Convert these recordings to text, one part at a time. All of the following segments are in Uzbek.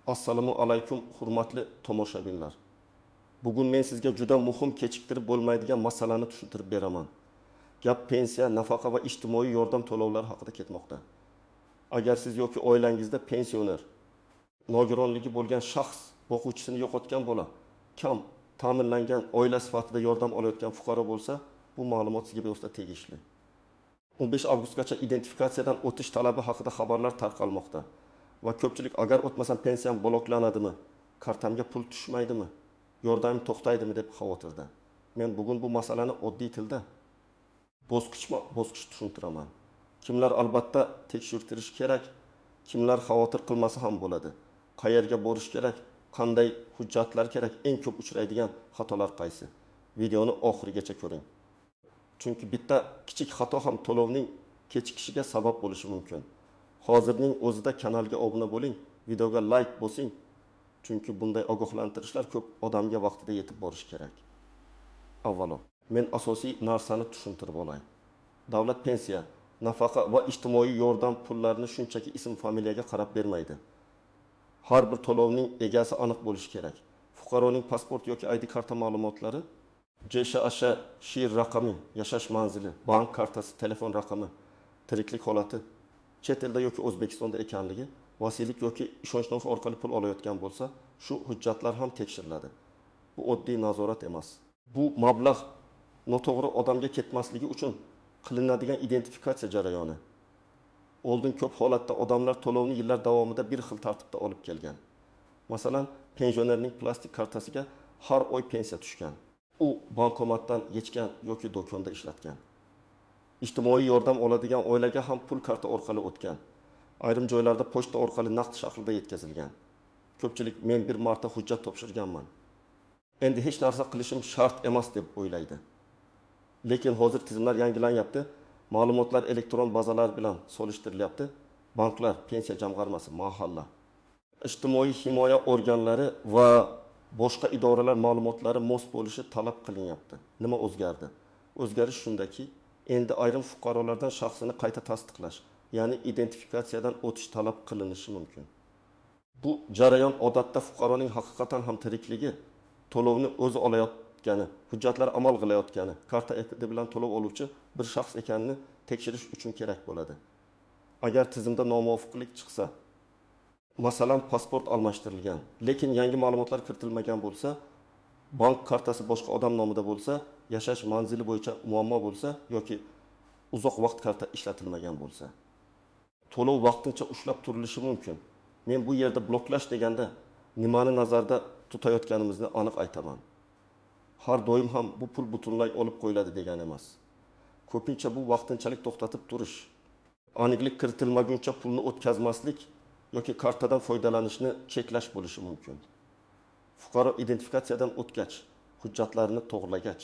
Assalomu alaykum, hurmatli tomoshabinlar. Bugun men sizga juda muhim, kechiktirib bo'lmaydigan masalani tushuntirib beraman. Gap pensiya, nafaqa va ijtimoiy yordam to'lovlari haqida ketmoqda. Agar siz yoki oilangizda pensioner, nogironligi bo'lgan shaxs, boquvchisini yo'qotgan bola, kam ta'minlangan oila sifatida yordam olayotgan fuqaro bo'lsa, bu ma'lumot sizga bevosita tegishli. 15 avgustgacha identifikatsiyadan o'tish talabi haqida xabarlar tarqalmoqda. Va ko'pchilik agar o'tmasam pensiyam bloklanadimi, kartamga pul tushmaydimi, yordamim to'xtaydimi deb xavotirda. Men bugun bu masalani oddiy tilda bosqichma-bosqich tushuntiraman. Kimlar albatta tekshirtirish kerak, kimlar xavotir qilmasa ham bo'ladi. Qayerga borish kerak, qanday hujjatlar kerak, eng ko'p uchraydigan xatolar qaysi? Videoni oxirigacha ko'ring. Chunki bitta kichik xato ham to'lovning kechikishiga sabab bo'lishi mumkin. Hozirning o'zida kanalga obuna bo'ling, videoga like bosing, chunki bunday ogohlantirishlar ko'p odamga vaqtida yetib borishi kerak. Avvalo, men asosiy narsani tushuntirib olay. Davlat pensiya, nafaqa va ijtimoiy yordam pullarini shunchaki ism familiyaga qarab bermaydi. Har bir to'lovning egasi aniq bo'lishi kerak. Fuqaroning pasport yoki ID karta ma'lumotlari, JSH shir raqami, yashash manzili, bank kartasi, telefon raqami, tiriklik holati, chet elda yoki O'zbekistonda ekanligi, vasiylik yoki ishonchnoma orqali pul olayotgan bo'lsa, shu hujjatlar ham tekshiriladi. Bu oddiy nazorat emas. Bu mablag' noto'g'ri odamga ketmasligi uchun qilinadigan identifikatsiya jarayoni. Oldin ko'p holatda odamlar to'lovni yillar davomida bir xil tartibda olib kelgan. Masalan, pensionerning plastik kartasiga har oy pensiya tushgan. U bankomatdan yechgan yoki do'konda ishlatgan. Ijtimoiy yordam oladigan oilaga ham pul karta orqali o'tgan. Ayrim joylarda pochta orqali naqd shaklida yetkazilgan. Ko'pchilik men bir marta hujjat topshirganman, endi hech narsa qilishim shart emas deb o'ylaydi. Lekin hozir tizimlar yangilanyapti, ma'lumotlar elektron bazalar bilan solishtirilyapti. Banklar, pensiya jamg'armasi, mahalla, ijtimoiy himoya organlari va boshqa idoralar ma'lumotlari mos bo'lishi talab qilinyapti. Nima o'zgardi? O'zgarish shundaki, endi ayrim fuqarolardan shaxsini qayta tasdiqlash, ya'ni identifikatsiyadan o'tish talab qilinishi mumkin. Bu jarayon odatda fuqaroning haqiqatan ham tirikligi, to'lovni o'zi olayotgani, hujjatlar amal qilayotgani, karta EPD bilan to'lov oluvchi bir shaxs ekanini tekshirish uchun kerak bo'ladi. Agar tizimda nomuvofiqlik chiqsa, masalan, pasport almashtirilgan, lekin yangi ma'lumotlar kiritilmagan bo'lsa, bank kartasi boshqa odam nomida bo'lsa, yashash manzili bo'yicha muammo bo'lsa yoki uzoq vaqt karta ishlatilmagan bo'lsa, to'lov vaqtincha ushlab turilishi mumkin. Men bu yerda bloklash deganda nimani nazarda tutayotganimizni aniq aytaman. Har doim ham bu pul butunlay olib qo'yiladi degani emas. Ko'pincha bu vaqtinchalik to'xtatib turish, aniqlik kiritilmaguncha pulni o'tkazmaslik yoki kartadan foydalanishni cheklash bo'lishi mumkin. Fuqaro identifikatsiyadan o'tgach, hujjatlarini to'g'rilagach,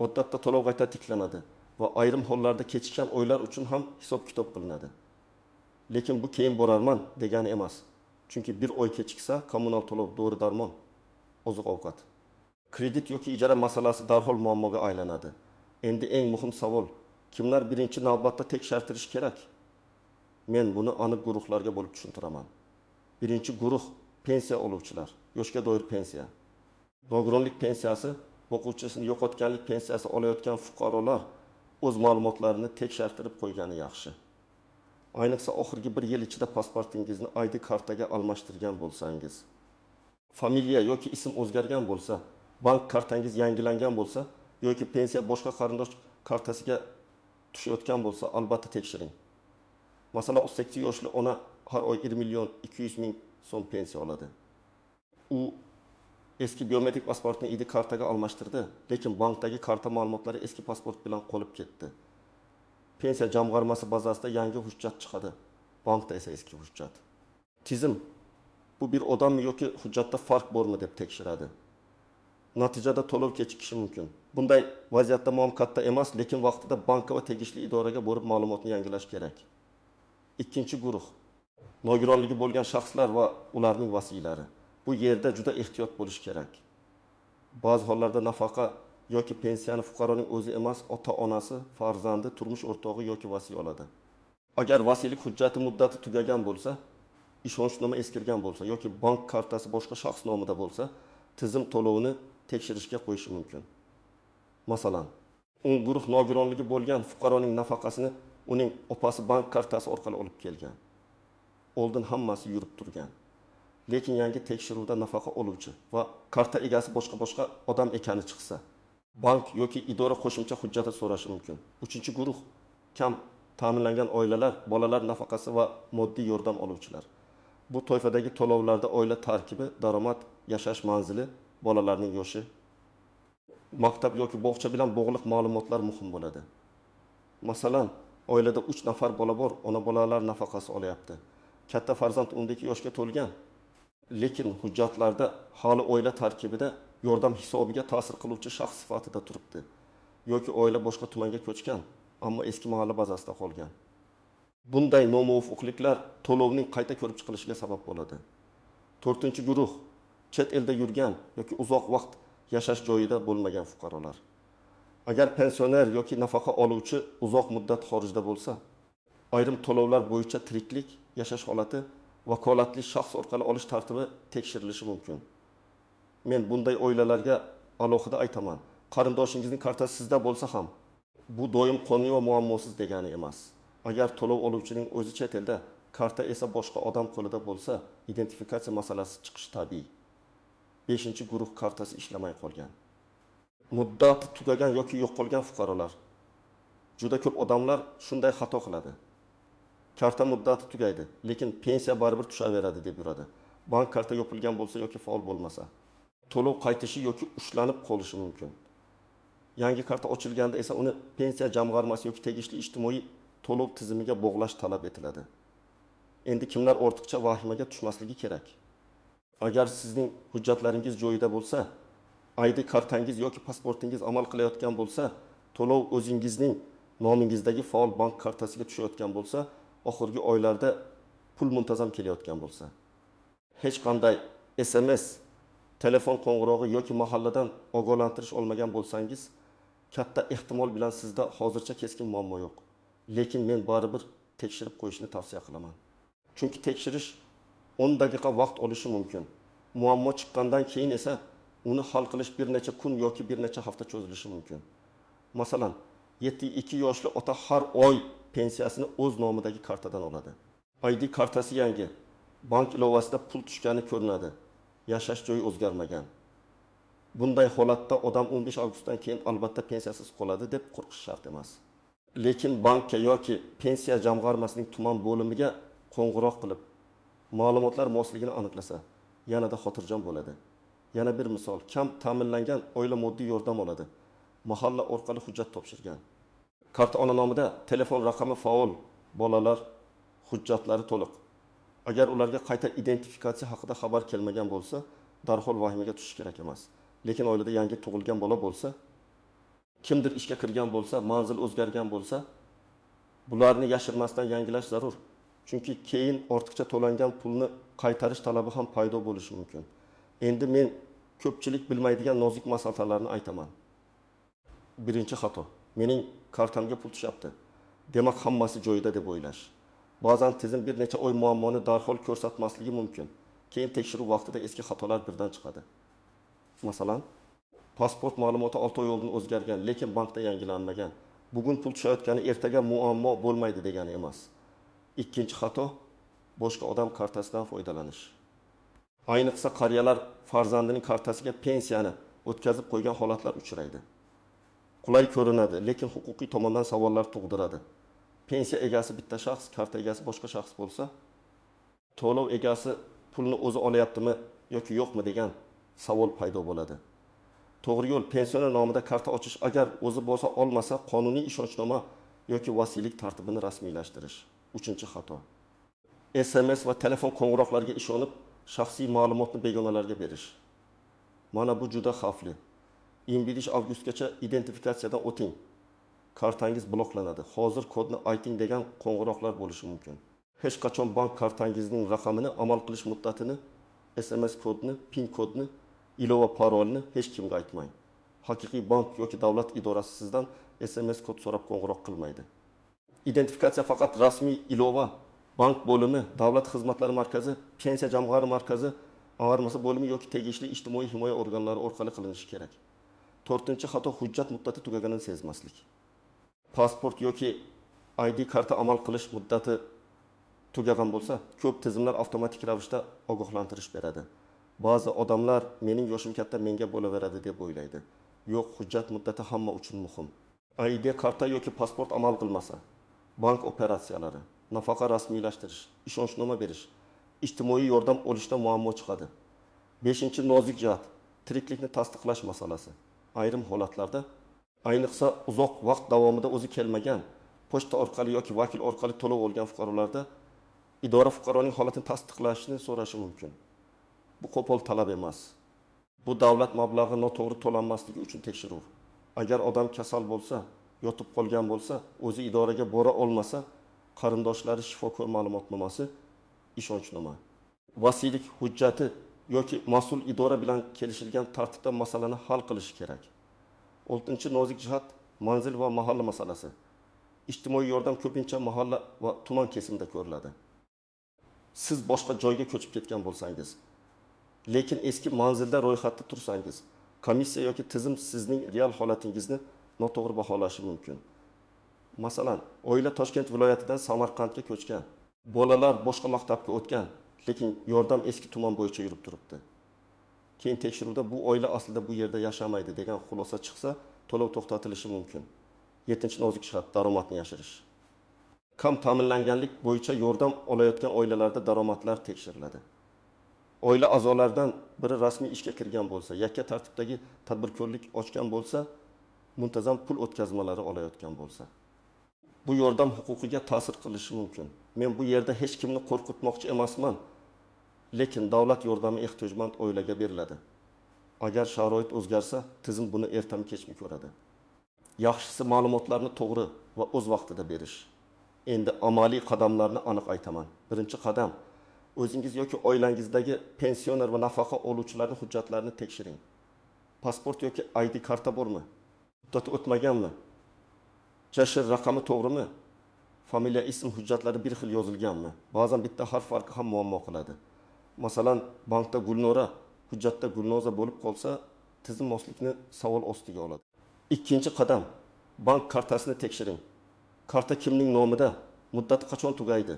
odatda to'lov qayta tiklanadi va ayrim hollarda kechikkan oylar uchun ham hisob-kitob qilinadi. Lekin bu keyin borarman degani emas. Chunki bir oy kechiksa, kommunal to'lov, dori-darmon, oziq-ovqat, kredit yoki ijara masalasi darhol muammoga aylanadi. Endi eng muhim savol, kimlar birinchi navbatda tekshirtirish kerak? Men buni aniq guruhlarga bo'lib tushuntiraman. Birinchi guruh pensiya oluvchilar, yoshga doir pensiya. Nogironlik pensiyasi, boquvchisini yo'qotganlik pensiyasi olayotgan fuqarolar o'z ma'lumotlarini tekshirtirib qo'ygani yaxshi. Ayniqsa oxirgi bir yil ichida pasportingizni ID kartaga almashtirgan bo'lsangiz, familiya yoki ism o'zgargan bo'lsa, bank kartangiz yangilangan bo'lsa yoki pensiya boshqa qarindosh kartasiga tushayotgan bo'lsa, albatta tekshiring. Masalan, 38 yoshli ona har oy 1 200 000 so'm pensiya oladi. U eski biometrik pasportni ID kartaga almashtirdi, lekin bankdagi karta ma'lumotlari eski pasport bilan qolib ketdi. Pensiya jamg'armasi bazasida yangi hujjat chiqadi, bankda esa eski hujjat. Tizim bu bir odammi yoki hujjatda farq bormi deb tekshiradi. Natijada to'lov kechikishi mumkin. Bunday vaziyatda muammo katta emas, lekin vaqtida bankka va tegishli idoraga borib ma'lumotni yangilash kerak. Ikkinchi guruh nogironligi bo'lgan shaxslar va ularning vasiylari. Bu yerda juda ehtiyot bo'lish kerak. Ba'zi hollarda nafaqa yoki pensiyani fuqaroning o'zi emas, ota-onasi, farzandi, turmush o'rtog'i yoki vasiy oladi. Agar vasiylik hujjati muddati tugagan bo'lsa, Ishonchnoma eskirgan bo'lsa yoki bank kartasi boshqa shaxs nomida bo'lsa, tizim to'lovni tekshirishga qo'yishi mumkin. Masalan, o'ng guruh nogironligi bo'lgan fuqaroning nafaqasini uning opasi bank kartasi orqali olib kelgan. Oldin hammasi yurib turgan. Lekin yangi tekshiruvda nafaqa oluvchi va karta egasi boshqa odam ekani chiqsa, bank yoki idora qo'shimcha hujjati so'rashi mumkin. Uchinchi guruh kam ta'minlangan oilalar, bolalar nafaqasi va moddiy yordam oluvchilar. Bu toifadagi to'lovlarda oila tarkibi, daromad, yashash manzili, bolalarning yoshi, maktab yoki bog'cha bilan bog'liq ma'lumotlar muhim bo'ladi. Masalan, oilada 3 nafar bola bor, ona bolalar nafaqasi olyapti. Katta farzand 12 yoshga to'lgan, lekin hujjatlarda hali oila tarkibida yordam hisobiga ta'sir qiluvchi shaxs sifatida turibdi. Yoki oila boshqa tumanga ko'chgan, ammo eski mahalla bazasida qolgan. Bunday nomuvofiqliklar to'lovning qayta ko'rib chiqilishiga sabab bo'ladi. To'rtinchi guruh chet elda yurgan yoki uzoq vaqt yashash joyida bo'lmagan fuqarolar. Agar pensioner yoki nafaqa oluvchi uzoq muddat xorijda bo'lsa, ayrim to'lovlar bo'yicha tiriklik, yashash holati vakolatli shaxs orqali olish tartibi tekshirilishi mumkin. Men bunday oilalarga alohida aytaman. Qarindoshingizning kartasi sizda bo'lsa ham, bu doim qonuniy va muammosiz degani emas. Agar to'lov oluvchining o'zi chet elda, karta esa boshqa odam qo'lida bo'lsa, identifikatsiya masalasi chiqishi tabiiy. 5-guruh kartasi ishlamay qolgan. Muddati tugagan yoki yo'qolgan fuqarolar. Juda ko'p odamlar shunday xato qiladi. Karta muddati tugaydi, lekin pensiya baribir tushaveradi deb yuradi. Bank karta yopilgan bo'lsa yoki faol bo'lmasa, to'lov qaytishi yoki ushlanib qolishi mumkin. Yangi karta ochilganda esa uni pensiya jamg'armasi yoki tegishli ijtimoiy to'lov tizimiga bog'lash talab etiladi. Endi kimlar ortiqcha vahimaga tushmasligi kerak? Agar sizning hujjatlaringiz joyida bo'lsa, ID kartangiz yoki pasportingiz amal qilayotgan bo'lsa, to'lov o'zingizning nomingizdagi faol bank kartasiga tushayotgan bo'lsa, oxirgi oylarda pul muntazam kelayotgan bo'lsa, hech qanday SMS, telefon qo'ng'irog'i yoki mahalladan ogohlantirish olmagan bo'lsangiz, katta ehtimol bilan sizda hozircha keskin muammo yo'q. Lekin men baribir tekshirib qo'yishni tavsiya qilaman. Chunki tekshirish 10 daqiqa vaqt olishi mumkin. Muammo chiqqandan keyin esa uni hal qilish bir necha kun yoki bir necha hafta cho'zilishi mumkin. Masalan, 72 yoshli ota har oy pensiyasini o'z nomidagi kartadan oladi. ID kartasi yangi, bank ilovasida pul tushgani ko'rinadi. Yashash joyi o'zgarmagan. Bunday holatda odam 15 avgustdan keyin albatta pensiyasiz qoladi deb qo'rqish shart emas. Lekin bankka yoki pensiya jamg'armasining tuman bo'limiga qo'ng'iroq qilib, ma'lumotlar mosligini aniqlasa, yanada xotirjam bo'ladi. Yana bir misol, kam ta'minlangan oila moddiy yordam oladi. Mahalla orqali hujjat topshirgan. Karta ona nomida, telefon raqami faol, bolalar hujjatlari to'liq. Agar ularga qayta identifikatsiya haqida xabar kelmagan bo'lsa, darhol vahimaga tushish kerak emas. Lekin oilada yangi tug'ilgan bola bo'lsa, kimdir ishga kirgan bo'lsa, manzil o'zgargan bo'lsa, bularni yashirmasdan yangilash zarur. Chunki keyin ortiqcha to'langan pulni qaytarish talabi ham paydo bo'lishi mumkin. Endi men ko'pchilik bilmaydigan nozik masalalarni aytaman. Birinchi xato, mening kartamga pul tushyapti, demak hammasi joyida deb o'ylash. Ba'zan tizim bir necha oy muammoni darhol ko'rsatmasligi mumkin. Keyin tekshiruv vaqtida eski xatolar birdan chiqadi. Masalan, pasport ma'lumoti 6 oy oldin o'zgargan, lekin bankda yangilanmagan. Bugun pul tushayotgani ertaga muammo bo'lmaydi degani emas. Ikkinchi xato, boshqa odam kartasidan foydalanish. Ayniqsa qariyalar farzandining kartasiga pensiyani o'tkazib qo'ygan holatlar uchraydi. Qulay ko'rinadi, lekin huquqiy tomondan savollar tug'diradi. Pensiya egasi bitta shaxs, karta egasi boshqa shaxs bo'lsa, to'lov egasi pulni o'zi olyaptimi yoki yo'qmi degan savol paydo bo'ladi. To'g'ri yo'l pensioner nomida karta ochish, agar o'zi bo'lsa olmasa, qonuniy ishonchnoma yoki vasiylik tartibini rasmiylashtirish. Uchinchi xato, SMS va telefon qo'ng'iroqlariga ishonib, shaxsiy ma'lumotni begonalarga berish. Mana bu juda xavfli. 25 avgustgacha identifikatsiyadan o'ting. Kartangiz bloklanadi. Hozir kodni ayting degan qo'ng'iroqlar bo'lishi mumkin. Hech qachon bank kartangizning raqamini, amal qilish muddatini, SMS kodni, PIN kodni, ilova parolni hech kimga aytmang. Haqiqiy bank yoki davlat idorasi sizdan SMS kod so'rab qo'ng'iroq qilmaydi. Identifikatsiya faqat rasmiy ilova Bank bo'limi, davlat xizmatlari markazi, pensiya jamg'arma markazi, ang'armasi bo'limi yoki tegishli ijtimoiy himoya organlari orqali qilinishi kerak. To'rtinchi xato: hujjat muddati tugaganini sezmaslik. Pasport yoki ID karta amal qilish muddati tugagan bo'lsa, ko'p tizimlar avtomatik ravishda ogohlantirish beradi. Ba'zi odamlar mening yoshim katta, menga bo'laveradi deb o'ylaydi. Yo'q, hujjat muddati hamma uchun muhim. ID karta yoki pasport amal qilmasa, bank operatsiyalari, nafaqa rasmiylashtirish, ishonchnoma berish, ijtimoiy yordam olishda muammo chiqadi. Beshinchi nozik jihat: tiriklikni tasdiqlash masalasi. Ayrim holatlarda, ayniqsa uzoq vaqt davomida o'zi kelmagan, pochta orqali yoki vakil orqali to'lov olgan fuqarolarda idora fuqaroning holatini tasdiqlashni so'rashi mumkin. Bu qo'pol talab emas. Bu davlat mablag'i noto'g'ri to'lanmasligi uchun tekshiruv. Agar odam kasal bo'lsa, yotib qolgan bo'lsa, o'zi idoraga bora olmasa, qarindoshlari shifokor ma'lumotnomasi, ishonchnoma, vasiylik hujjati yoki mas'ul idora bilan kelishilgan tartibda masalani hal qilishi kerak. Oltinchi nozik jihat: manzil va mahalla masalasi. Ijtimoiy yordam ko'pincha mahalla va tuman kesimida ko'riladi. Siz boshqa joyga ko'chib ketgan bo'lsangiz, lekin eski manzilda ro'yxatda tursangiz, komissiya yoki tizim sizning real holatingizni noto'g'ri baholashi mumkin. Masalan, oila Toshkent viloyatidan Samarqandga ko'chgan, bolalar boshqa maktabga o'tgan, lekin yordam eski tuman bo'yicha yurib turibdi. Keyin tekshiruvda bu oila aslida bu yerda yashamaydi degan xulosa chiqsa, to'lov to'xtatilishi mumkin. Yettinchi nozik jihat: daromadni yashirish. Kam ta'minlanganlik bo'yicha yordam olayotgan oilalarda daromadlar tekshiriladi. Oila a'zolaridan biri rasmiy ishga kirgan bo'lsa, yakka tartibdagi tadbirkorlik ochgan bo'lsa, muntazam pul o'tkazmalari olayotgan bo'lsa, bu yordam huquqiga ta'sir qilishi mumkin. Men bu yerda hech kimni qo'rqitmoqchi emasman, lekin davlat yordami ehtiyojmand oilaga beriladi. Agar sharoit o'zgarsa, tizim buni ertami kechmi ko'radi. Yaxshisi ma'lumotlarni to'g'ri va o'z vaqtida berish. Endi amaliy qadamlarni aniq aytaman. Birinchi qadam: o'zingiz yoki oilangizdagi pensioner va nafaqa oluvchilarning hujjatlarini tekshiring. Pasport yoki ID karta bormi? Muddati o'tmaganmi? JSH raqami to'g'rimi? Familiya, ism hujjatlari bir xil yozilganmi? Ba'zan bitta harf farqi ham muammo qiladi. Masalan, bankda Gulnora, hujjatda Gulnoza bo'lib qolsa, tizim moslikni savol ostiga oladi. Ikkinchi qadam: bank kartasini tekshiring. Karta kimning nomida? Muddati qachon tugaydi?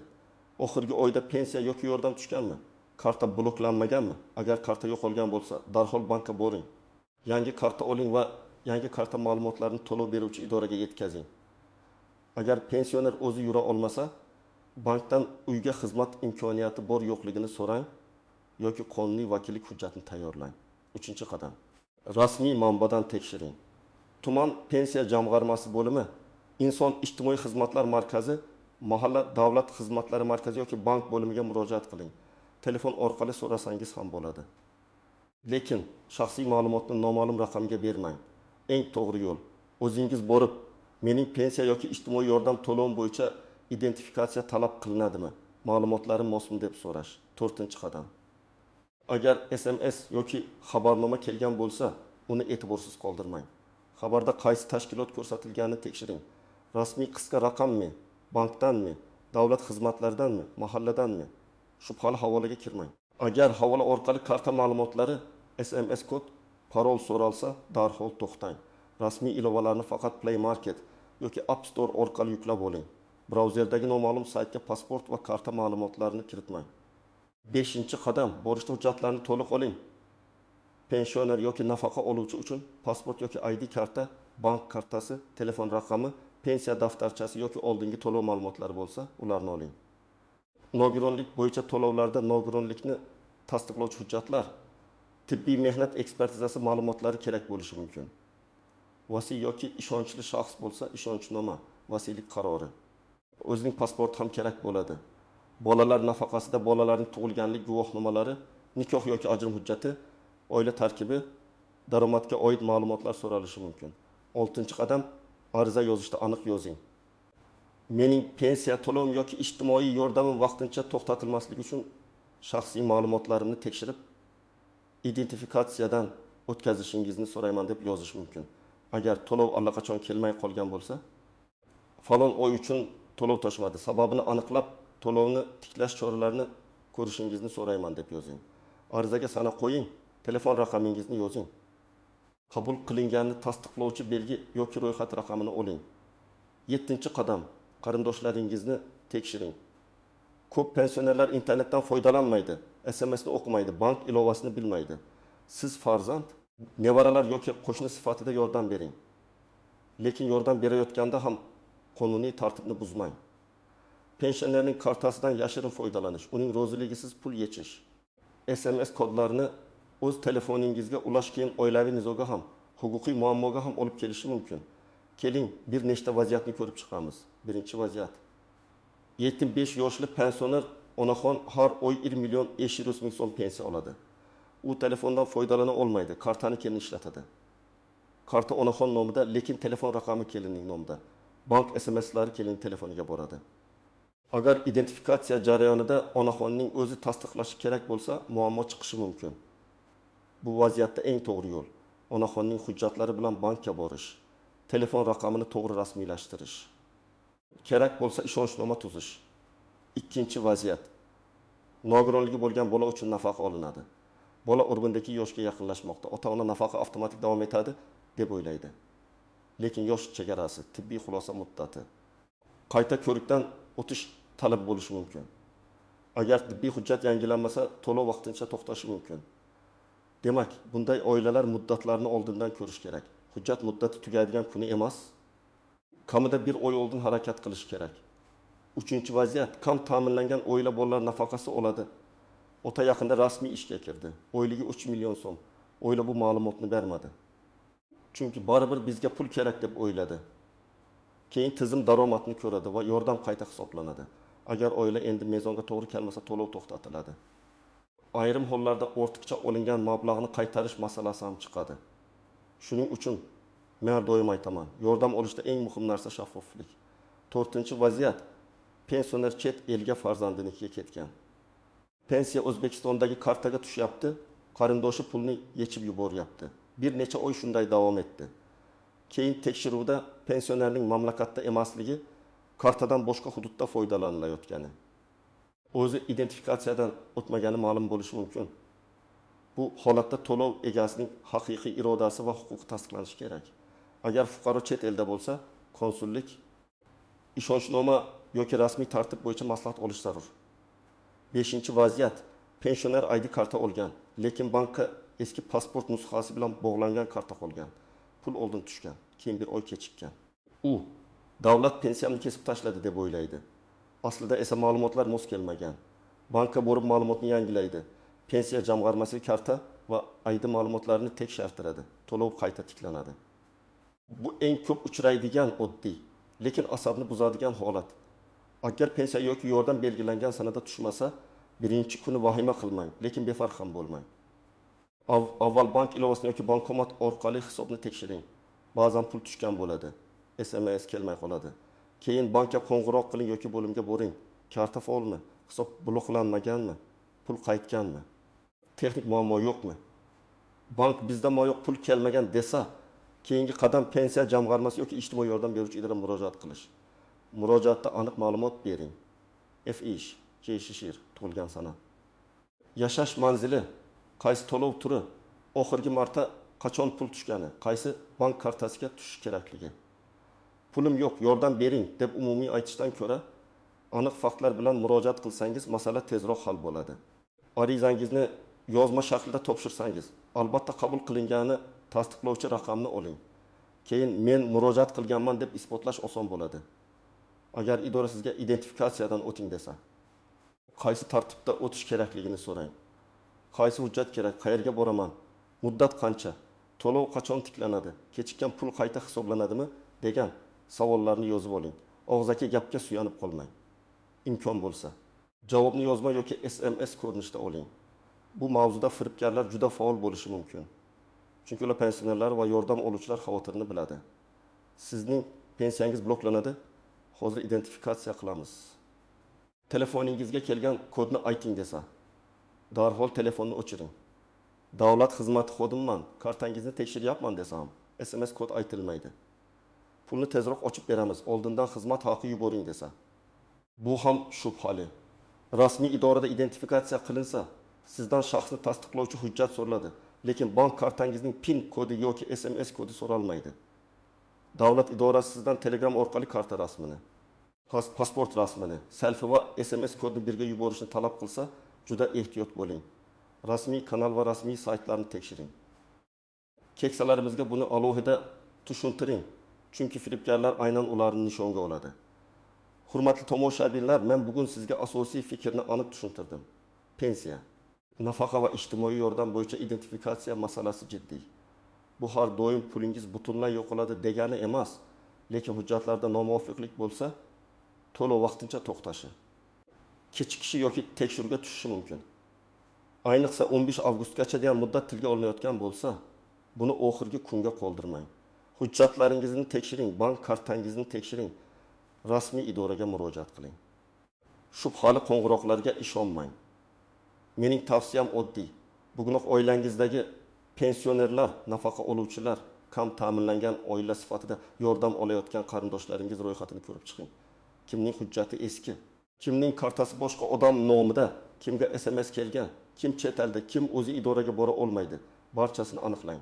Oxirgi oyda pensiya yoki yordam tushganmi? Karta bloklanmaganmi? Agar karta yo'qolgan bo'lsa, darhol bankka boring. Yangi karta oling va yangi karta ma'lumotlarini to'lov beruvchi idoraga yetkazing. Agar pensioner o'zi yura olmasa, bankdan uyga xizmat imkoniyati bor yo'qligini so'rang yoki qonuniy vakillik hujjatini tayyorlang. Uchinchi qadam: rasmiy manbadan tekshiring. Tuman pensiya jamg'armasi bo'limi, inson ijtimoiy xizmatlar markazi, mahalla davlat xizmatlari markazi yoki bank bo'limiga murojaat qiling. Telefon orqali so'rasangiz ham bo'ladi. Lekin shaxsiy ma'lumotni noma'lum raqamga bermang. Eng to'g'ri yo'l: o'zingiz borib, mening pensiya yoki ijtimoiy yordam to'lovim bo'yicha identifikatsiya talab qilinadimi? Ma'lumotlarim mosmi deb so'rash. To'rtinchi qadam: agar SMS yoki xabarnoma kelgan bo'lsa, uni e'tiborsiz qoldirmang. Xabarda qaysi tashkilot ko'rsatilganini tekshiring. Rasmiy qisqa raqammi, bankdanmi, davlat xizmatlaridanmi, mahalladanmi? Shubhali havolaga kirmang. Agar havola orqali karta ma'lumotlari, SMS kod, parol so'ralsa, darhol to'xtang. Rasmiy ilovalarni faqat Play Market yoki App Store orqali yuklab oling. Brauzerdagi noma'lum saytga pasport va karta ma'lumotlarini kiritmang. Beshinchi qadam: borishda hujjatlarni to'liq oling. Pensioner yoki nafaqa oluvchi uchun pasport yoki ID karta, bank kartasi, telefon raqami, pensiya daftarchasi yoki oldingi to'lov ma'lumotlari bo'lsa, ularni oling. Nogironlik bo'yicha to'lovlarda nogironlikni tasdiqlovchi hujjatlar, tibbiy mehnat ekspertizasi ma'lumotlari kerak bo'lishi mumkin. Vasiy yoki ishonchli shaxs bo'lsa, ishonchnoma, vasiylik qarori. O'zining pasporti ham kerak bo'ladi. Bolalar nafaqasida bolalarning tug'ilganlik guvohnomalari, nikoh yoki ajrim hujjati, oila tarkibi, daromadga oid ma'lumotlar so'ralishi mumkin. Oltinchi qadam: ariza yozishda aniq yozing. Mening pensiya to'lovim yoki ijtimoiy yordamim vaqtincha to'xtatilmasligi uchun shaxsiy ma'lumotlarimni tekshirib, identifikatsiyadan o'tkazishingizni so'rayman deb yozish mumkin. Agar to'lov allaqachon kelmay qolgan bo'lsa, falon oy uchun to'lov toshmadi, sababini aniqlab To'lovni tiklash choralarini ko'rishingizni so'rayman deb yozing. Arizaga sana qo'ying, telefon raqamingizni yozing. Qabul qilinganini tasdiqlovchi belgi yoki ro'yxat raqamini oling. Yettinchi qadam: qarindoshlaringizni tekshiring. Ko'p pensionerlar internetdan foydalanmaydi, SMSni o'qimaydi, bank ilovasini bilmaydi. Siz farzand, nevaralar yoki qo'shni sifatida yordam bering. Lekin yordam berayotganda ham qonuniy tartibni buzmang. Pensionerning kartasidan yashirin foydalanish, uning roziligisiz pul yechish, SMS kodlarini o'z telefoningizga ulash keyin oilaviy nizoga ham, huquqiy muammoga ham olib kelishi mumkin. Keling, bir nechta vaziyatni ko'rib chiqamiz. Birinchi vaziyat: 75 yoshli pensioner onaxon har oy 1 million 500 ming so'm pensiya oladi. U telefondan foydalana olmaydi, kartani kelin ishlatadi. Karta onaxon nomida, lekin telefon raqami kelinning nomida. Bank SMSlari kelin telefoniga boradi. Agar identifikatsiya jarayonida onaxonning o'zi tasdiqlashi kerak bo'lsa, muammo chiqishi mumkin. Bu vaziyatda eng to'g'ri yo'l: onaxonning hujjatlari bilan bankka borish, telefon raqamini to'g'ri rasmiylashtirish. Kerak bo'lsa ishonchnoma tuzish. Ikkinchi vaziyat: nogironligi bo'lgan bola uchun nafaqa olinadi. Bola 12 yoshga yaqinlashmoqda. Ota-ona nafaqa avtomatik davom etadi deb o'ylaydi. Lekin yosh chegarasi, tibbiy xulosa muddati, qayta ko'rikdan o'tish talab bo'lishi mumkin. Agar tibbiy hujjat yangilanmasa, to'lov vaqtincha to'xtashi mumkin. Demak, bunday oilalar muddatlarni oldindan ko'rish kerak. Hujjat muddati tugaydigan kuni emas, kamida bir oy oldin harakat qilish kerak. Uchinchi vaziyat: kam ta'minlangan oila bolalar nafaqasi oladi. Ota yaqinda rasmiy ishga kirdi. Oyligi 3 million so'm. Oila bu ma'lumotni bermadi. Chunki baribir bizga pul kerak deb o'yladi. Keyin tizim daromadni ko'radi va yordam qayta hisoblanadi. Agar oila endi mezonga to'g'ri kelmasa, to'lov to'xtatiladi. Ayrim hollarda ortiqcha olingan mablag'ni qaytarish masalasi ham chiqadi. Shuning uchun men har doim aytaman, yordam olishda eng muhim narsa shaffoflik. To'rtinchi vaziyat: pensioner chet elga farzandinikiga ketgan. Pensiya O'zbekistondagi kartaga tushyapti, qarindoshi pulni yechib yuboryapti. Bir necha oy shunday davom etdi. Keyin tekshiruvda pensionerning mamlakatda emasligi, kartadan boshqa hududda foydalanilayotgani, o'zi identifikatsiyadan o'tmagani ma'lum bo'lishi mumkin. Bu holatda to'lov egasining haqiqiy irodasi va huquqi tasdiqlanishi kerak. Agar fuqaro chet elda bo'lsa, konsullik, ishonchnoma yoki rasmiy tartib bo'yicha maslahat olish zarur. Beshinchi vaziyat: pensioner ID karta olgan, lekin bankka eski pasport nusxasi bilan bog'langan karta qolgan. Pul oldin tushgan, keyin bir oy kechikkan. U davlat pensiyamni kesib tashladi deb o'ylaydi. Aslida esa ma'lumotlar mos kelmagan. Bankka borib ma'lumotni yangilaydi. Pensiya jamg'armasi karta va ID ma'lumotlarini tekshirtiradi. To'lov qayta tiklanadi. Bu eng ko'p uchraydigan oddiy, lekin asabni buzadigan holat. Agar pensiya yoki yordam belgilangan sanada tushmasa, birinchi kuni vahima qilmang, lekin befarq ham bo'lmang. Avval bank ilovasini yoki bankomat orqali hisobni tekshiring. Ba'zan pul tushgan bo'ladi, SMS kelmay qoladi. Keyin bankka qo'ng'iroq qiling yoki bo'limga boring. Karta faolmi? Hisob bloklanmaganmi? Pul qaytganmi? Texnik muammo yo'qmi? Bank bizda yo'q, pul kelmagan desa, keyingi qadam pensiya jamg'armasi yoki ijtimoiy yordam beruvchi idora murojaat qilish. Murojaatda aniq ma'lumot bering. F ish, J shishir, tug'ilgan sana, yashash manzili, qaysi to'lov turi, oxirgi marta qachon pul tushgani, qaysi bank kartasiga tushishi kerakligi. Pulim yo'q, yordam bering deb umumiy aytishdan ko'ra, aniq faktlar bilan murojaat qilsangiz, masala tezroq hal bo'ladi. Arizangizni yozma shaklda topshirsangiz, albatta qabul qilingani tasdiqlovchi raqamni oling. Keyin men murojaat qilganman deb isbotlash oson bo'ladi. Agar idora sizga identifikatsiyadan o'ting desa, qaysi tartibda o'tish kerakligini so'rang. Qaysi hujjat kerak, qayerga boraman, muddat qancha, to'lov qachon tiklanadi, kechikkan pul qayta hisoblanadimi degan savollarni yozib oling. Og'zaki gapga suyanib qolmang. Imkon bo'lsa, javobni yozma yoki SMS ko'rinishida oling. Bu mavzuda firibgarlar juda faol bo'lishi mumkin. Chunki ular pensionerlar va yordam oluvchilar xavotirini biladi. Sizning pensiyangiz bloklanadi. Hozir identifikatsiya qilamiz. Telefoningizga kelgan kodni ayting desa, darhol telefonni o'chiring. Davlat xizmati xodimiman, kartangizni tekshiryapman desa ham SMS kod aytilmaydi. Pulni tezroq ochib beramiz, oldindan xizmat haqi yuboring desa, Bu ham shubhali. Rasmiy idorada identifikatsiya qilinsa, sizdan shaxsni tasdiqlovchi hujjat so'raladi, lekin bank kartangizning PIN kodi yoki SMS kodi so'ralmaydi. Davlat idorasi sizdan Telegram orqali karta rasmini, pasport rasmini, selfi va SMS kodni birga yuborishni talab qilsa, juda ehtiyot bo'ling. Rasmiy kanal va rasmiy saytlarni tekshiring. Keksalarimizga buni alohida tushuntiring, chunki firibgarlar aynan ularni nishonga oladi. Hurmatli tomoshabinlar, men bugun sizga asosiy fikrni aniq tushuntirdim. Pensiya, nafaqa va ijtimoiy yordam bo'yicha identifikatsiya masalasi jiddiy. Bu har doim pulingiz butunlay yo'qoladi degani emas, lekin hujjatlarda nomuvofiqlik bo'lsa, to'lov vaqtincha to'xtashi, kechikishi yoki tekshiruvga tushishi mumkin. Ayniqsa 15 avgustgacha degan muddat tilga olinayotgan bo'lsa, buni oxirgi kunga qoldirmang. Hujjatlaringizni tekshiring, bank kartangizni tekshiring, rasmiy idoraga murojaat qiling. Shubhali qo'ng'iroqlarga ishonmang. Mening tavsiyam oddiy. Bugunoq oilangizdagi pensionerlar, nafaqa oluvchilar, kam ta'minlangan oila sifatida yordam olayotgan qarindoshlaringiz ro'yxatini ko'rib chiqing. Kimning hujjati eski, kimning kartasi boshqa odam nomida, kimga SMS kelgan, kim chet elda, kim o'zi idoraga bora olmaydi. Barchasini aniqlang.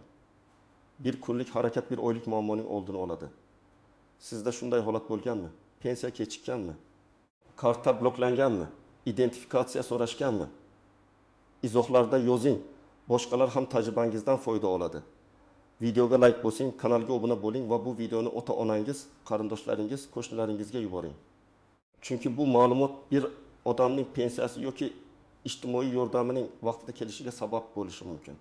Bir kunlik harakat bir oylik muammoning oldini oladi. Sizda shunday holat bo'lganmi? Pensiya kechikkanmi? Karta bloklanganmi? Identifikatsiya so'rashganmi? Izohlarda yozing. Boshqalar ham tajribangizdan foyda oladi. Videoga like bosing, kanalga obuna bo'ling va bu videoni ota-onangiz, qarindoshlaringiz, qo'shnilaringizga yuboring. Chunki bu ma'lumot bir odamning pensiyasi yoki ijtimoiy yordamining vaqtida kelishiga sabab bo'lishi mumkin.